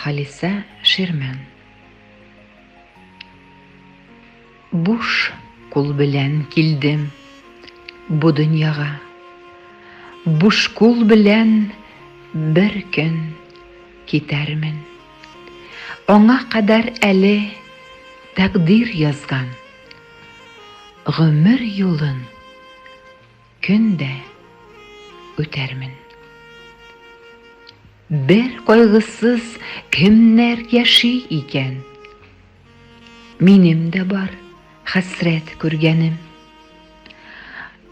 Халисә Ширмән. Буш кул белән килдем бу дөньяга. Буш кул белән бер көн китәрмен. Аңа кадәр әле тәкъдир язган гомер юлын көн дә үтәрмен. Бер кайгысыз кемнәр яши икән? Минем дә бар хәсрәт күргәнем.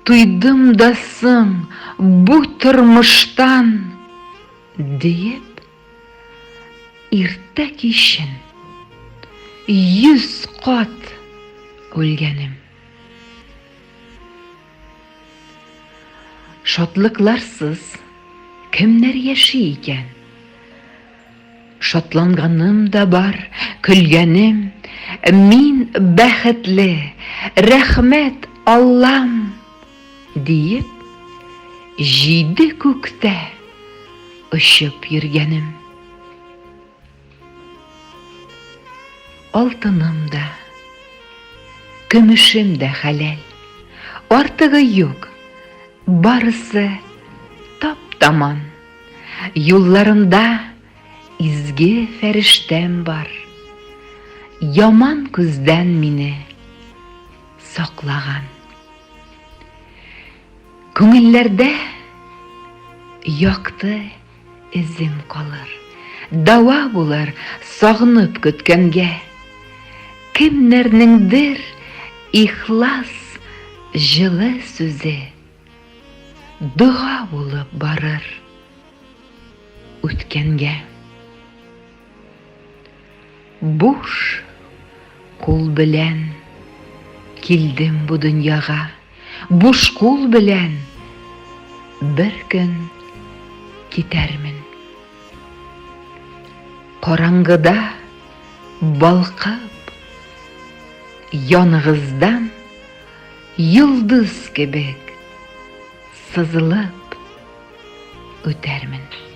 Туйдым да соң бу тормыштан, диеп, иртә кичен 100 кат үлгәнем. Шатлыкларсыз кемнәр яши икән? Шатланганым да бар, көлгәнем. Мин бәхетле, рәхмәт, Аллам, диеп, җиде күктә очып йөргәнем. Алтыным да, көмешем дә хәләл. Артыгы юк, барысы тап-таман. Юлларымда изге фәрештәм бар. Яман күздән мине саклаган. Күңелләрдә якты Эзем калыр, дава булыр сагынып көткәнгә. Кемнәрнеңдер ихлас җылы сүзе дога булып барыр үткәнгә. Буш кул белән килдем бу дөньяга, Буш кул белән бер көн китәрмен. Караңгыда балкып, яныгыздан йолдыз кебек сызылып үтәрмен.